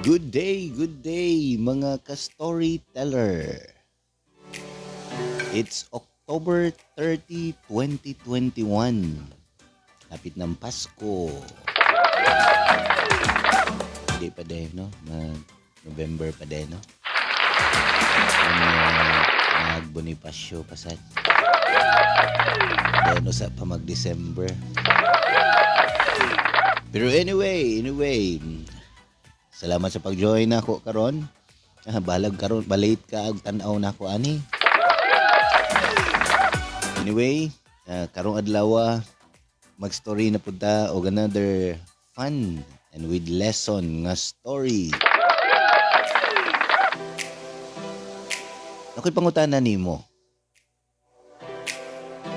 Good day mga ka-storyteller. It's October 30, 2021. Lapit ng Pasko. Hindi pa din, no? Mag November pa din, no? Mag Bonifacio pa sad. Then usa pa mag December. Pero anyway, salamat sa pag-join nako karon. Ah, balag karon, balate ka og tan-aw nako ani. Anyway, karong adlaw mag-story na pud ta og another fun and with lesson nga story. Ako'y pangutana nimo.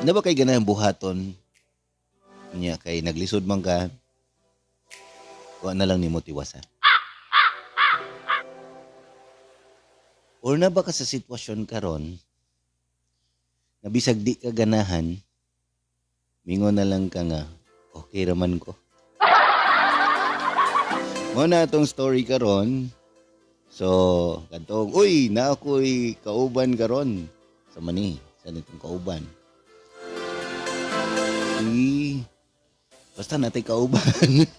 Na ba kay ganahang buhaton? Nya kay naglisod man ka, wa na lang nimo tiwasan. Or na ba ka sa sitwasyon karon na bisag di ka ganahan, mingon na lang ka nga, okay raman ko. Mao na atong story karon. So, kadtong, uy, na ako'y kauban karon. Sa mani, sa nitong kauban. Uy, basta natay kauban.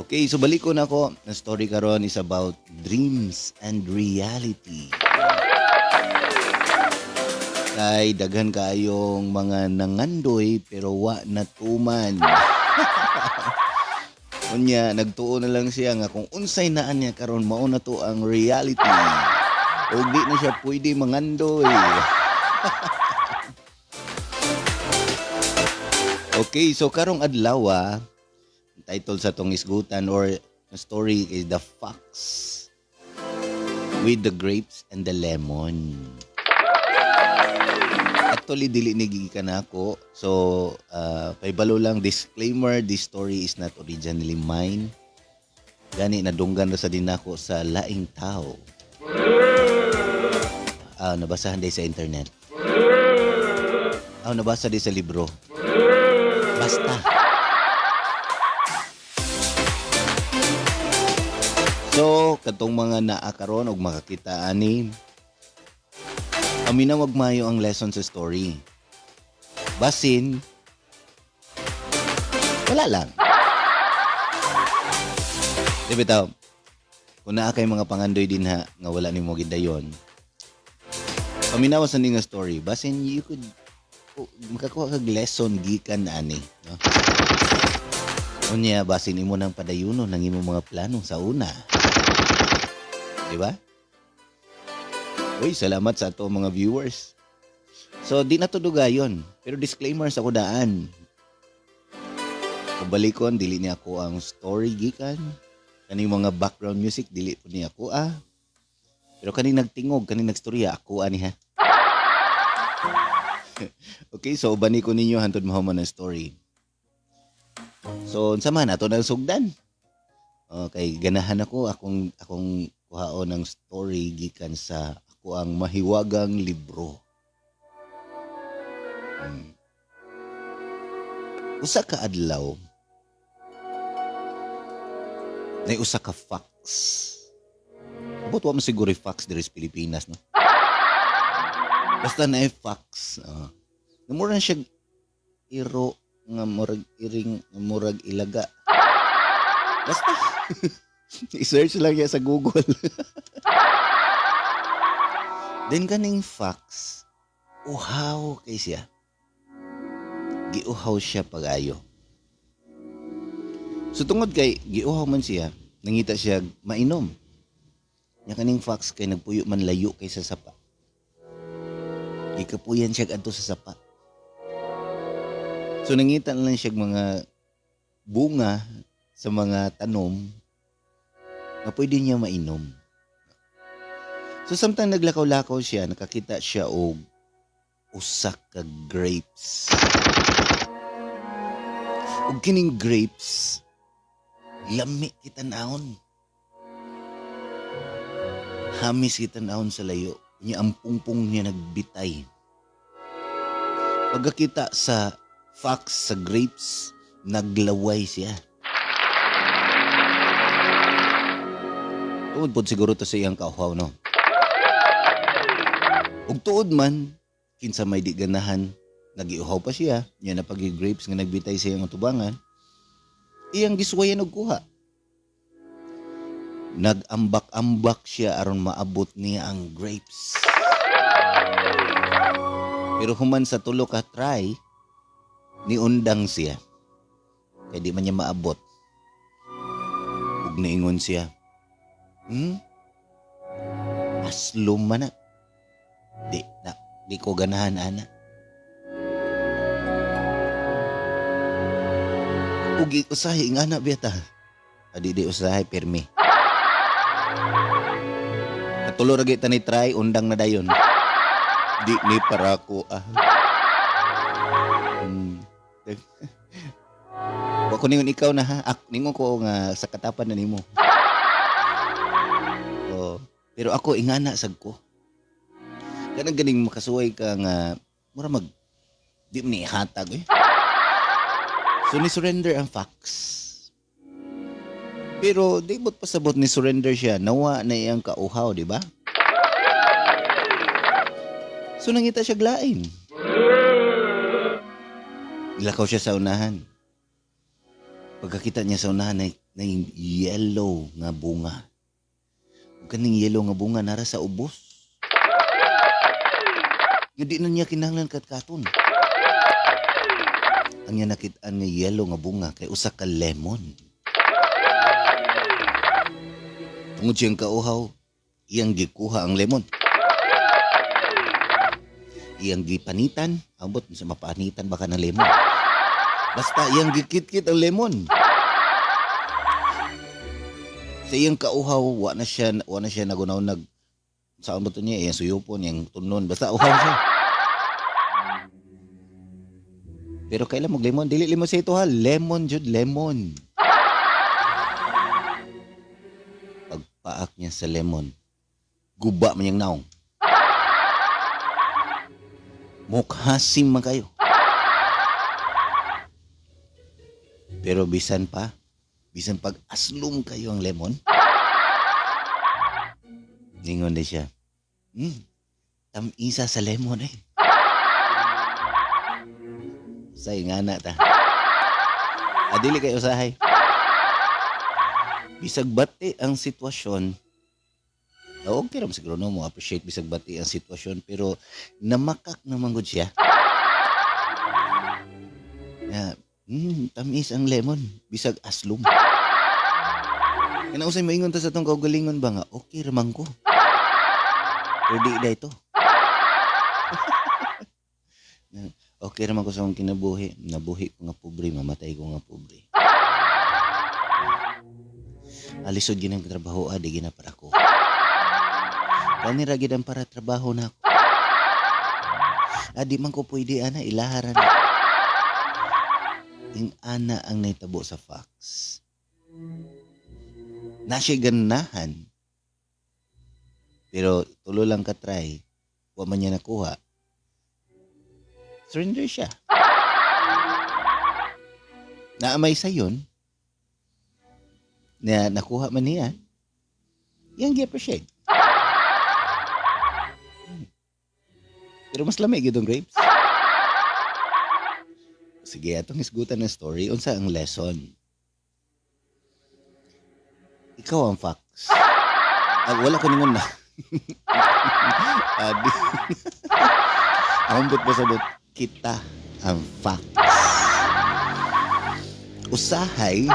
Okay, so balik ko na ako. Ang story karon is about dreams and reality. Kay daghan kaayong mga nangandoy pero wa natuman. Unya, nagtuo na lang siya nga kung unsay naan niya karon mao na to ang reality. Og di na siya pwede mangandoy. Okay, so karong adlaw, title sa tong isgutan or story is The Fox with the Grapes and the Lemon. Actually, dili ni gikan nako. So, paibalo lang, disclaimer, this story is not originally mine. Gani, nadunggan ra sa din nako sa laing tao. Nabasahan day sa internet. Nabasa day sa libro. Basta. So, katong mga naa karon og makakita ani, aminaw wag mayo ang lesson sa story. Basin, wala lang. Di bitaw, kung naa kay mga pangandoy din ha, nga wala nimo gidayon, paminaw sa nga story, basin you could makakuha kag lesson gikan ani, no? Unya, basin imo nang padayuno nang imong mga plano sa una. Di ba? Uy, salamat sa ato mga viewers. So, di na to dugayon. Pero disclaimer sa kudaan. Kung balikon, dili niya ako ang story gikan. Kaning mga background music, dili po niya ako ah. Pero kaning nagtingog, kaning nagstorya, ako ani ha. Okay, so ubani ko ninyo hantod mahuman ang story. So, unsa man ato nang sugdan. Okay, ganahan ako akong kuhaon ang story gikan sa ako ang mahiwagang libro. Usa ka adlaw nay usa ka fox. Abot wa man siguro fox diri sa Pilipinas, no? Basta na fox. Namura siya iro nga murag iring nga murag ilaga. Basta i-search lang niya sa Google. Then kaning fox, uhaw kay siya. Giuhaw siya pag-ayo. So tungod kay giuhaw man siya, nangita siya mainom. Nya kaning fox kay nagpuyo man layo kay sa sapa. Gikapuyan siya adto sa sapa. So nangita na lang siya mga bunga sa mga tanom na pwede niya mainom. So samtang naglakaw-lakaw siya, nakakita siya og usa ka grapes. Og kining grapes, lami kita-naon. Hamis kita-naon sa layo. Unya ang pungpong niya nagbitay. Pagkakita sa fox sa grapes, naglaway siya. Tungod pod siguro to sa iyang kauhaw, no? Ug tuod man, kinsa may di ganahan, nagiuhaw pa siya, niya na pag grapes nga nagbitay sa iyang tubangan, iyang gisuwayan og kuha. Nag-ambak-ambak siya aron maabot niya ang grapes. Pero human sa tulo ka try, niundang siya. Kay di man niya maabot. Ug niingon siya, "Aslom man na. Di, na, di ko ganahan ana." Ugi usahay nga na biyata. Adi di usahay pirmi. Katulo ra gyud ta ni try, undang na dayon. Di ni para ko ah. Wa ko ningon ikaw na ha. Ak, ningon ko nga sa katapan na nimo. Oh, pero ako ingana sad ko. Kanang ganing makasuway ka nga mura mag di mo ni ihatag eh. So ni surrender ang fox. Pero di mo't pasabot ni surrender siya, nawa na iyang kauhaw, di ba? So nangita siya glain. Gilakaw siya sa unahan. Pagkakita niya sa unahan na yellow nga bunga. Ug kaning yellow nga bunga nara sa ubos. Nga di na niya kinahanglan katkaton. Ang niya nakit-an nga yellow nga bunga kay usa ka lemon. Tungod siyang kauhaw, iyang gikuha ang lemon. Iyang gipanitan, ambot sa mapanitan baka ng lemon. Basta iyang gikitkit ang lemon. Sa iyang kauhaw, wa na siya nagunaw nag saan ba to niya, iyang suyupon, iyang tunon, basta uhaw siya. Pero kailan mo lemon? Dili lemon sa ito ha, lemon jud, lemon. Pagpaak niya sa lemon, guba man niyang naong. Mukhasim man kayo. Pero bisan pa, bisan pag aslum kayo ang lemon, ningon na siya, tamisa sa lemon eh. Say nga na ta. Adili kayo usahay. Bisag bati ang sitwasyon, okay ra siguro no mo appreciate bisag bati ang sitwasyon, pero namakak naman gud siya. Na, tamis ang lemon, bisag aslum. Kana usay maingon ta sa atong kaugalingon ba nga, okay ra man ko. Pero di na ito. Okay ra man ko sa akong kinabuhi. Nabuhi ko nga pobre, mamatay ko nga pobre. Alisod ginang trabaho, di gina para ko. Kanira gid ang para trabaho na ako. Di man ko pwede, ana, ilaharan. Ing ana ang naitabo sa fox. Na siya ganahan. Pero tulo lang ka try, wa man niya nakuha. Surrender siya. Naamay sa yun, na nakuha man niya, yang gi-appreciate. Pero mas lamig itong grapes. Sige, atong hisgutan ng story. Unsa ang lesson? Ikaw ang fox. Wala ko ningon na. Adi. Ambot ba sabot? Kita ang fox. Usahay,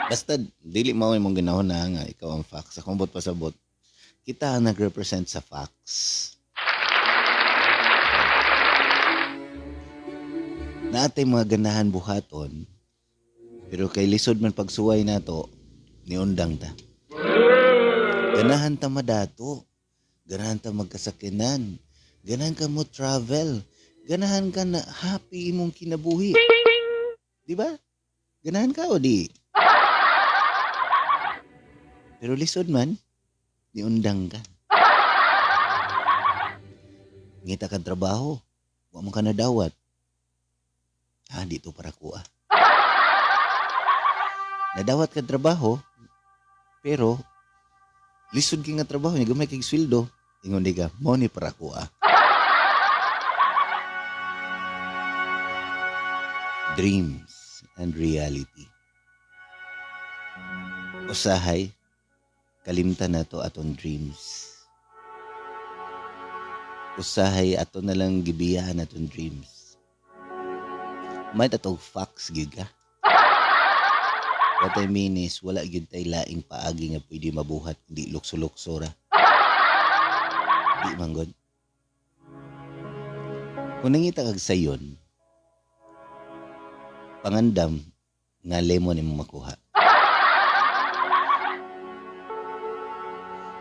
basta dili mao imong ginahon na nga ikaw ang fox. Akong bot pasabot, kita ang nag-represent sa fox. Naatay mga ganahan buhaton, pero kay lisod man pagsuway nato, niundang ta. Ganahan ta madato, ganahan ta magkasakinan, ganahan ka mo travel, ganahan ka na happy imong kinabuhi. Di ba? Ganahan ka o di? Pero lisod man, niundang ka. Ngita kang trabaho, wa man ka nadawat. Dito para kuha. Nadawat ka trabaho, Pero lisod kay nga trabaho niya, gamay kay sweldo. Ingon di ka, mao ni para ko ah. Dreams and reality. Usahay, kalimtan nato atong dreams. Usahay ato na lang gibiyaan atong dreams. May tatog facts gyud ka. What I mean is, wala gyud tay laing paagi nga pwede mabuhat, hindi lukso-lukso ra. Di man god. Kung nangita kag sayon, pangandam nga lemon imong makuha.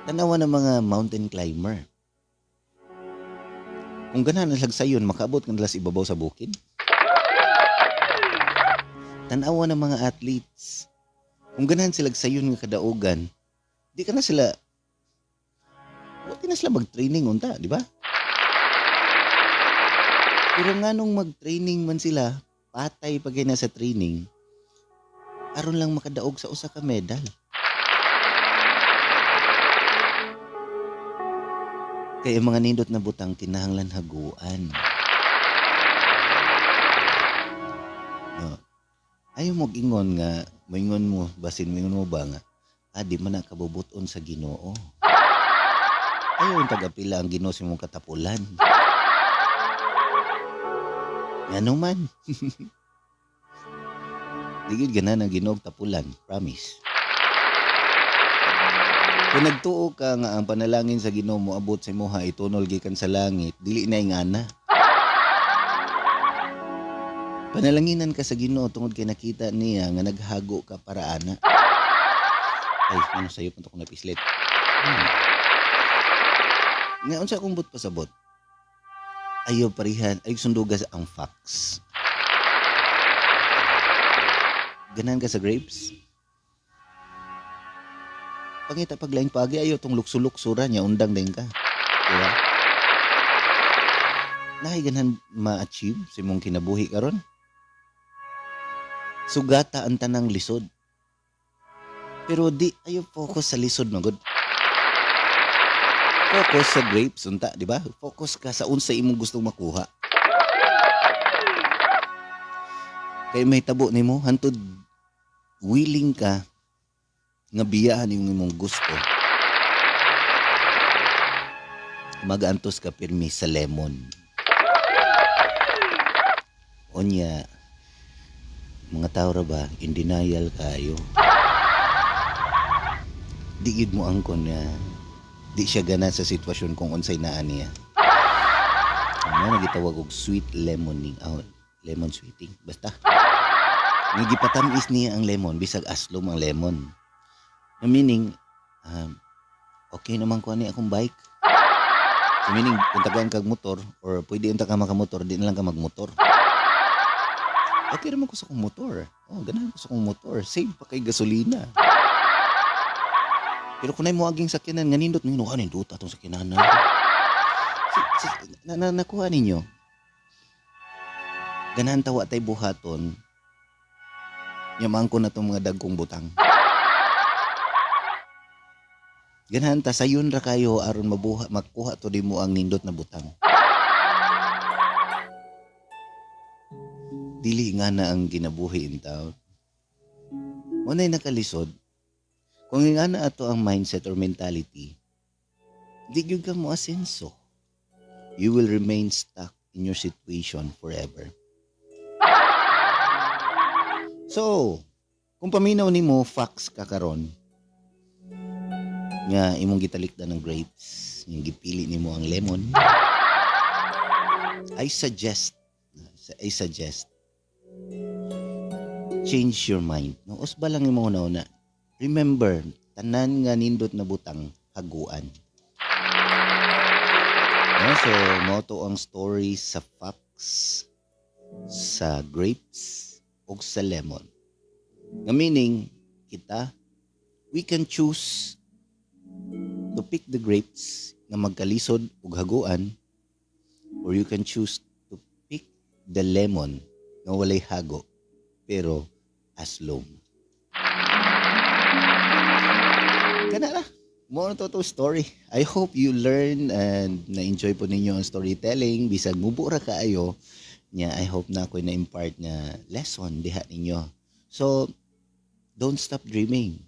Tanawa ng mga mountain climber. Kung ganahan na sayon, makaabot ka nila sa ibabaw sa bukid. Tanawa ng mga athletes. Kung ganahan sila sayon nga kadaugan, di ka na sila, wa na sila mag-training unta, di ba? Pero nga nung mag-training man sila, patay pag na sa training, aron lang makadaog sa usa ka medal. Kaya mga nindot na butang kinahanglan haguan. No. Ayaw mo ingon nga, moingon mo, basin moingon mo ba nga, di man na kabubuton sa Ginoo. Ayaw yung tagapila ang Ginoo sa imong katapulan. Ngano man. Di gyud ganahan ang Ginoo og tapulan, promise. Kung nagtuo ka nga ang panalangin sa Ginoo moabot sa imuha itunol gikan sa langit, dili na ingana. Panalanginan ka sa Ginoo tungod kay nakita niya nga naghago ka para ana. Ay, ano sayo punto ko napislit. Nga unsa akong but pasabot? Ayaw parihan, ayaw sundugas ang facts. Ganahan ka sa grapes? Pangita paglaing pagi, ayaw tong lukso-luksura niya, undang din ka. Diba? Naay ganahan ma-achieve sa imong kinabuhi karon? Sugata ang tanang lisod. Pero di, ayaw focus sa lisod, magod. Focus sa grapes, unta, di ba? Focus ka sa unsa imong gustong makuha. Kay may tabo nimo, hantod willing ka nga biyaan yung imong gusto. Mag-antos ka pirmi sa lemon. Onya, mga tao ra ba, in denial kayo. Di gyud mo angkon na di siya gana sa sitwasyon kung unsay naa niya. Ano nagitawag og sweet lemoning, oh, lemon sweeting, basta. Nga gipatamis niya ang lemon bisag aslom ang lemon. Nga meaning, okay naman ko ani akong bike. So meaning, kung tagaan kag motor or pwede unta ka makamotor, di na lang ka magmotor. Okay naman ko sa akong motor. Oh, ganahan ko sa akong motor. Save pa kay gasolina. Pero kung mo aging sakyanan, nga nindot, nindot, nindot atong sakyanan. Nakuha ninyo. Ganahan tawa tay buhaton. Yamaan ko na itong mga dagkong butang. Ganahan ta, sayon ra kayo aron mabuha, makuha to di mo ang nindot na butang. Dili nga na ang kinabuhi in town. Unay nakalisod, kung nga na ato ang mindset or mentality, di gyud ka mo asenso. You will remain stuck in your situation forever. So, kung paminaw nimo facts ka karon nga imong gitalikdan ng grapes, yung gipili nimo ang lemon, I suggest change your mind. No, usba lang imong una-una. Remember, tanan nga nindot na butang haguan. No, so mao to ang story sa fox, sa grapes ug sa lemon. Nga meaning kita, we can choose to pick the grapes nga magkalisod ug haguan, or you can choose to pick the lemon nga walay hago pero aslom. Kana na. Mao na to story. I hope you learn and na-enjoy po ninyo ang storytelling. Bisag mubo ra kaayo. Nya, I hope na ako'y na-impart na lesson diha ninyo. So, don't stop dreaming.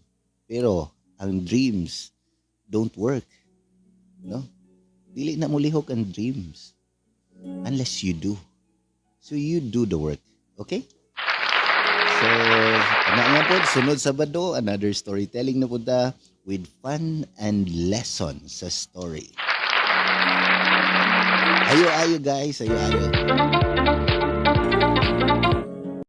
Pero, ang dreams don't work. No? Dili na mulihok ang dreams unless you do. So, you do the work. Okay? So, ana nga po, sunod Sabado, another storytelling na po ta with fun and lesson sa story. Ayo, ayo guys, ayo, ayo.